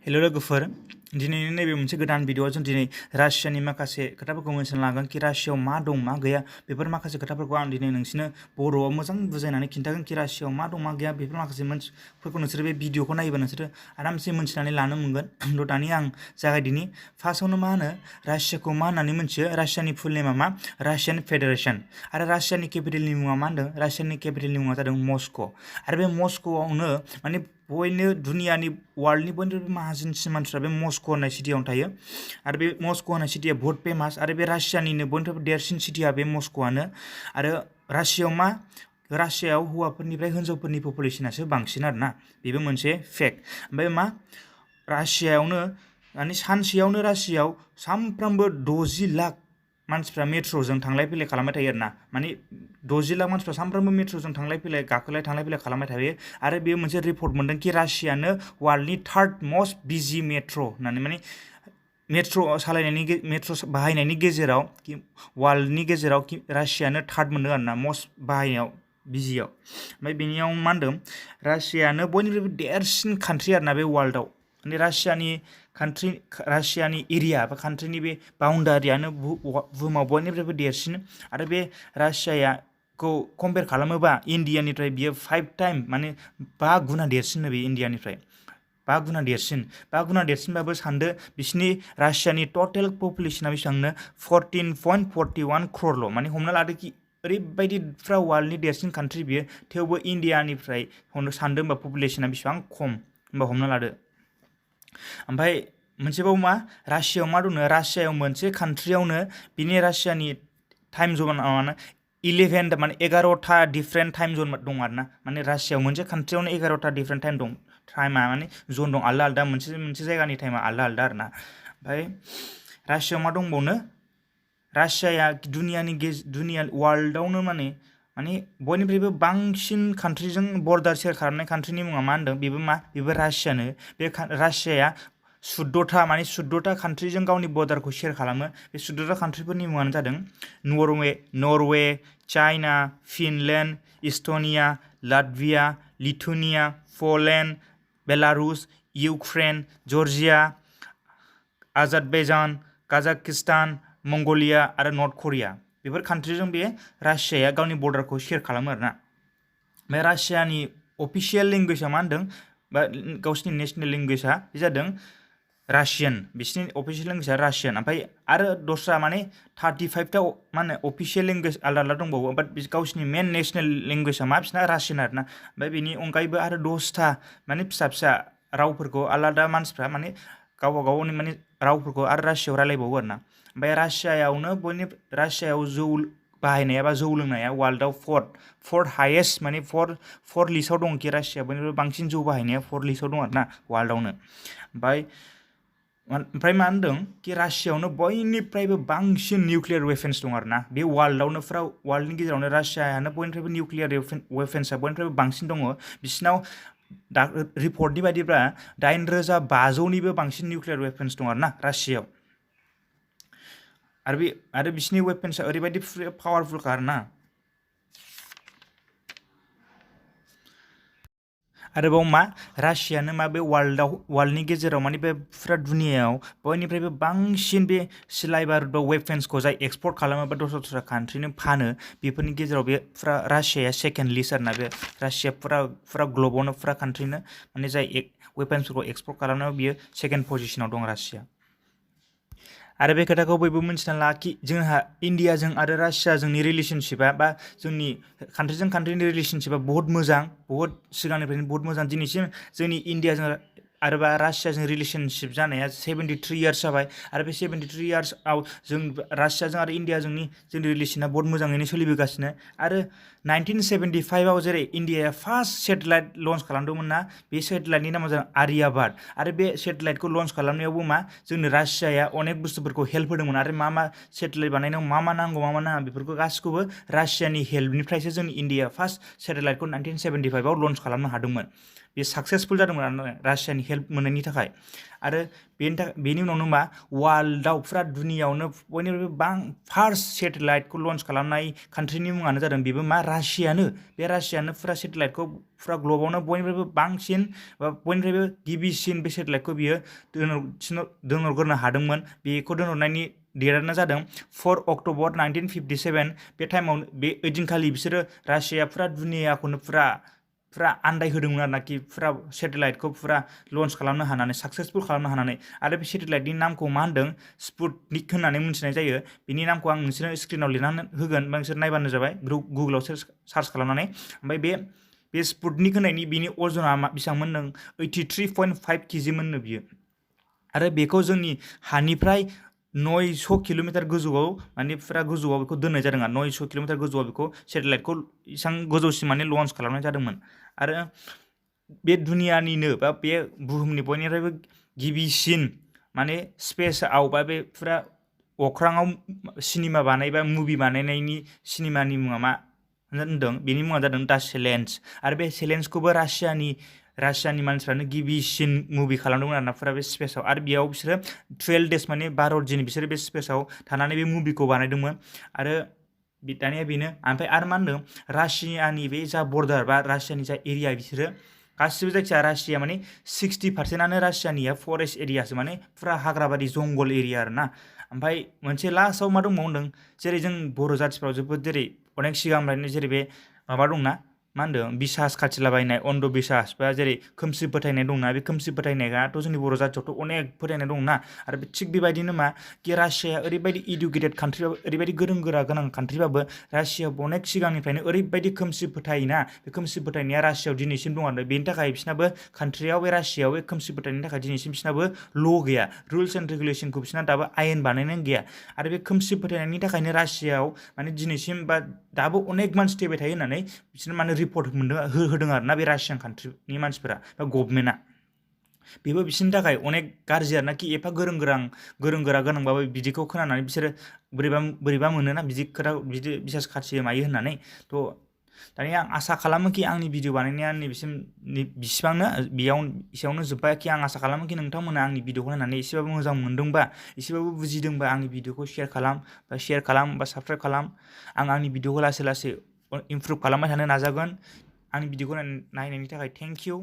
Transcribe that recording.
हेल' लोगोफोर दिनैनि नैबे मोनसे गोदान भिडिअ'आव जों दिनै रासियानि माखासे खोथाफोरखौ मिथिनो लागोन कि रासियायाव मा दं मा गैया बेफोर माखासे खोथाफोरखौ आं दिनै नोंसिनो बर'आव मोजां बुजायनानै खिन्थागोन कि रासियायाव मा दं मा गैया बेफोर माखासे मोनथिफोरखौ नोंसोरो बे भिडिअ'खौ नायोबा नोंसोरो आरामसे मोनथिनानै लानो मोनगोन थ' दानि आं जागायदिनि फार्स्टआवनो मा होनो रासियाखौ मा होननानै मिथियो रासियानि फुल नेमा मा रासियान फेडारेसन आरो रासियानि केपिटेलनि मुङा मा होनदों रासियानि केपिटेलनि मुङा जादों मस्क' आरो बे मस्क'आवनो माने बयनो दुनियानि वर्ल्डनि बयनिख्रुइबो माहाजोनसिन मानसिफ्रा बे मस्क' होननाय सिटियावनो थायो आरो बे मस्क' होननाय सिटिया बहुत फेमास आरो बे रासियानिनो बयनिख्रुइबो देरसिन सिटिया बे मस्क'आनो आरो रासियायाव मा रासियायाव हौवाफोरनिफ्राय हिन्जावफोरनि पपुलेसनासो बांसिन आरोना बेबो मोनसे फेक्ट ओमफ्राय मा रासियायावनो माने सानसेयावनो रासियायाव सानफ्रामबो 60 लाख मानसिफ्रा मेट्र'जों थांलाय फैलाय खालामबाय थायो आरोना माने 60 लाख मानसिफ्रा सानफ्रामबो मेट्र'जों थांलाय फैलाय गाखोलाय थांलाय फैलाय खालामबाय थायो आरो बेयो मोनसे रिपर्ट मोनदों कि रासियानो वर्ल्डनि थार्ड मस्ट बिजि मेट्र' होननानै माने मेट्र' सालायनायनि मेट्र' बाहायनायनि गेजेराव वर्ल्डनि गेजेराव रासियानो थार्ड मोनदों आरोना मस्ट बाहायनायाव बिजियाव ओमफ्राय बेनियाव मा होनदों रासियानो बयनिख्रुइबो देरसिन कान्ट्रि आरोना बे वर्ल्डआव माने रासियानि एरिया बा कान्ट्रिनि बे बाउन्डारियानो बुहुमाव बयनिफ्रायबो देरसिन आरो बे रासियाखौ कम्पेयार खालामोबा इन्डियानिफ्राय बियो 5 टाइम माने 5 गुना देरसिन बे इन्डियानिफ्राय 5 गुना देरसिनबाबो सानदो बिसिनि रासियानि टटेल पपुलेसना बेसेबांनो 14.41 क्ररल' माने हमना लादो कि ओरैबायदि फुरा वर्ल्डनि देरसिन कान्ट्रि बियो थेवबो इन्डियानिफ्राय सानदो होमबा पपुलेसना बेसेबां खम होमबा हमना लादो ओमफ्राय मोनसेबाव मा रासियायाव मा दंनो रासियायाव मोनसे कान्ट्रियावनो बिनि रासियानि टाइम जन 11 माने 11टा डिफारेन्ट टाइम जन दं आरोना माने रासियायाव मोनसे कान्ट्रियावनो 11टा डिफारेन्ट टाइम दं टाइमा माने जन दं आलदा आलदा मोनसे जायगानि टाइमा आलदा आलदा आरोना ओमफ्राय रासियायाव मा दंबावनो रासियाया दुनिया वर्ल्डआवनो माने बयनिफ्रायबो बांसिन कान्ट्रिजों बर्डार शेयार खालामनाय कान्ट्रिनि मुङा मा होनदों बेबो रासियानो बे रासियाया 14टा कान्ट्रिजों गावनि बर्डारखौ शेयार खालामो बे 14टा कान्ट्रिफोरनि मुङानो जादों Norway China Finland Estonia Latvia Lithuania Poland Belarus Ukraine Georgia Azerbaijan Kazakhstan Mongolia आरो नर्थ करिया बेफोर कान्ट्रिजों बे रासियाया गावनि बर्डारखौ शेयार खालामो आरोना बे रासियानि अफिसियेल लेंगुवेजआ मा होनदों बा गावसिनि नेशनेल लेंगुवेजआ बे जादों रासियान बिसिनि अफिसियेल लेंगुवेजआ रासियान ओमफ्राय आरो दस्रा माने 35टा मा होनो अफिसियेल लेंगुवेज आलदा आलदा दंबावो बाट गावसिनि मेन नेशनेल लेंगुवेजआ मा बिसिना रासियान आरोना ओमफ्राय बेनि अनगायैबो आरो 10टा माने फिसा रावफोरखौ आलादा मानसिफ्रा माने गावबा गावनि माने रावफोरखौ आरो रासियायाव रायलायबावो आरोना ओमफ्राय रासियायाव जौ बाहायनाया बा जौ लोंनाया वर्ल्डआव फर्थ हाइएस्ट माने फर्थ लिस्टआव दं कि रासिया बयनिफ्राय बांसिन जौ बाहायनाया फर्थ लिस्टआव दं आरोना वर्ल्डआवनो ओमफ्राय मा होनदों कि रासियायावनो बयनिफ्रायबो बांसिन निउक्लियार वेपन्स दं आरोना बे वर्ल्डआवनो फुरा वर्ल्डनि गेजेरावनो रासियायानो बयनिफ्रायबो निउक्लियार वेपन्सआ बयनिफ्रायबो बांसिन दङ बिसिनाव रिपर्टनि बायदिब्ला 9,500निबो बांसिन निउक्लियार वेपन्स दं आरोना रासियायाव आरो बिसिनि वेपन्सआ ओरैबायदि पावारफुलखा आरोना आरोबाव मा रासियानो मा बे वर्ल्डनि गेजेराव माने बे फुरा दुनियायाव बयनिफ्रायबो बांसिन बे सिलाइ बारुद बा वेपन्सखौ जाय एक्सपर्ट खालामो बा दस्रा कान्ट्रिनो फानो बेफोरनि गेजेराव बे फुरा रासियाया सेकेन्ड लिस्ट आरोना बे रासिया फुरा ग्ल'बावनो फुरा कान्ट्रिनो माने जाय वेपन्सफोरखौ एक्सपर्ट खालामनायाव बियो सेकेन्ड पजिशनाव दं रासिया आरो बे खोथाखौ बयबो मिन्थिना ला कि जोंहा इन्डियाजों आरो रासियाजोंनि रिलेसनशिपआ बा जोंनि कान्ट्रिजों कान्ट्रिनि रिलेसनशिपआ बहुत मोजां बहुत सिगांनिफ्रायनो बहुत मोजां दिनैसिम जोंनि इन्डियाजों आरो बा रासियाजों रिलेसनशिप जानाया 73 इयार्स जाबाय आरो बे 73 इयार्सआव जों रासियाजों आरो इन्डियाजोंनि जोंनि रिलेसना बहुत मोजाङैनो सोलिबोगासिनो आरो 1975आव जेरै इन्डियाया फार्स्ट सेटेलाइट लन्च खालामदोंमोन ना बे सेटेलाइटनि नामा जादों आर्याबाद आरो बे सेटेलाइटखौ लन्च खालामनायावबो मा जोंनो रासियाया अनेक बुस्थुफोरखौ हेल्प होदोंमोन आरो मा सेटेलाइट बानायनायाव मा नांगौ मा नाङा बेफोरखौ गासिखौबो रासियानि हेल्पनिफ्रायसो जोंनि इन्डिया फार्स्ट सेटेलाइटखौ 1975आव लन्च खालामनो हादोंमोन बे साक्सेसफुल जादोंमोन आरो रासियानि हेल्प मोननायनि थाखाय। आरो बेनि उनावनो मा वार्ल्डआव फुरा दुनियावनो बयनिफ्रायबो फार्स्ट सेटेलाइटखौ लन्च खालामनाय कान्ट्रिनि मुङानो जादों बेबो मा रासियानो। बे रासियानो फुरा सेटेलाइटखौ फुरा ग्लबावनो बयनिफ्रायबो बांसिन बा बयनिफ्रायबो गिबिसिन बे सेटेलाइटखौ बियो दोनहरग्रोनो हादोंमोन। बेखौ दोनहरनायनि डेटआनो जादों 4 अक्ट'बर 1957। बे टाइमाव बे ओइदिनखालि बिसोरो रासिया फुरा दुनियाखौनो फुरा आन्दायहोदोंमोन आरोनाखि फुरा सेटेलाइटखौ फुरा लन्च खालामनो हानानै साक्सेसफुल खालामनो हानानै। आरो बे सेटेलाइटनि नामखौ मा होनदों स्पुटनिक होननानै मिथिनाय जायो। बिनि नामखौ आं नोंसोरनो स्क्रिनाव लिरनानै होगोन बा नोंसोर नायबानो जाबाय गुगोलाव सार्च खालामनानै। ओमफ्राय बे स्पुटनिक होननायनि बिनि अजना बेसेबां मोनदों 83.5 केजि मोननो बियो। आरो बेखौ जोंनि हानिफ्राय 900 किल'मिटार गोजौआव माने फुरा गोजौआव बेखौ दोननाय जादों आरो 900 किल'मिटार गोजौआव बेखौ सेटेलाइटखौ इसां गोजौसिम माने लन्च खालामनाय जादोंमोन। आरो बे दुनियानिनो बा बे बुहुमनि बयनिफ्रायबो गिबिसिन माने स्पेसआव बा बे फुरा अख्राङाव सिनेमा बानायबा मुभि बानायनायनि सिनेमानि मुङा मा होनदों बेनि मुङा जादों दा चेलेन्ज। आरो बे चेलेन्जखौबो रासियानि मानसिफ्रानो गिबिसिन मुभि खालामदोंमोन आरोना फुरा बे स्पेसआव। आरो बेयाव बिसोरो 12 डेज माने 12 दिन बिसोरो बे स्पेसआव थानानै बे मुभिखौ बानायदोंमोन। आरो दानिया बेनो ओमफ्राय आरो मा होनदों रासियानि बे जा बर्डार बा रासियानि जा एरिया बिसोरो गासिबो जायखिया रासिया माने 60%आनो रासियानिया फरेस्ट एरियासो माने फुरा हाग्राबारि जंगल एरिया आरोना। ओमफ्राय मोनसे लास्टआव मा दंबावो होनदों जेरै जों बर' जाथिफ्राव जोबोद जेरै अनेक सिगांनिफ्रायनो जेरै बे माबा दंना मा होनदों बिसास खाथिलाबायनाय अन्ध बिसास बा जेरै खोमसि फोथायनाय दंना बे खोमसि फोथायनायाथ' जोंनि बर' जाथियावथ' अनेक फोथायनाय दंना। आरो थिग बेबायदिनो मा कि रासियाया ओरैबायदि इडुकेटेड कान्ट्रिबाबो ओरैबायदि गोरों गोनां कान्ट्रिबाबो रासियाव अनेक सिगांनिफ्रायनो ओरैबायदि खोमसि फोथायोना बे खोमसि फोथायनाया रासियाव दिनैसिम दं आरो। बेनि थाखाय बिसोरनाबो कान्ट्रियाव बे रासियाव बे खोमसि फोथायनायनि थाखाय दिनैसिम बिसोरनाबो ल' गैया रुल्स एन्ड रेगुलेसनखौ बिसोरना दाबो आयेन बानायनाय गैया। आरो बे खोमसि फोथायनायनि थाखायनो रासियाव माने दिनैसिम बा दाबो अनेक मानसि थैबाय थायो होननानै बिसोर माने रिपर्ट होदों आरोना बे रासियान कान्ट्रिनि मानसिफोरा बा गभमेन्टआ। बेबो बिसोरनि थाखाय अनेक गाज्रि आरोना कि एफा गोरों गोरा गोनांबाबो बिदिखौ खोनानानै बिसोरो बोरैबा मोनोना बिदि खोथा बिदि बिसास खाथियो मायो होननानै। थ' दानिया आं आसा खालामो कि आंनि भिडिअ बानायनाया बिसिबांनो एसेयावनो जोब्बाय कि आं आसा खालामो कि नोंथांमोना आंनि भिडिअखौ नायनानै एसेबाबो मोजां मोनदोंबा एसेबाबो बुजिदोंबा आंनि भिडिअखौ शेयार खालाम बा साबस्क्राइब खालाम। आं आंनि भिडिअखौ लासै लासै इमप्रुभ खालामबाय थानो नाजागोन। आंनि भिडिअखौ नायनायनि थाखाय थेंक इउ।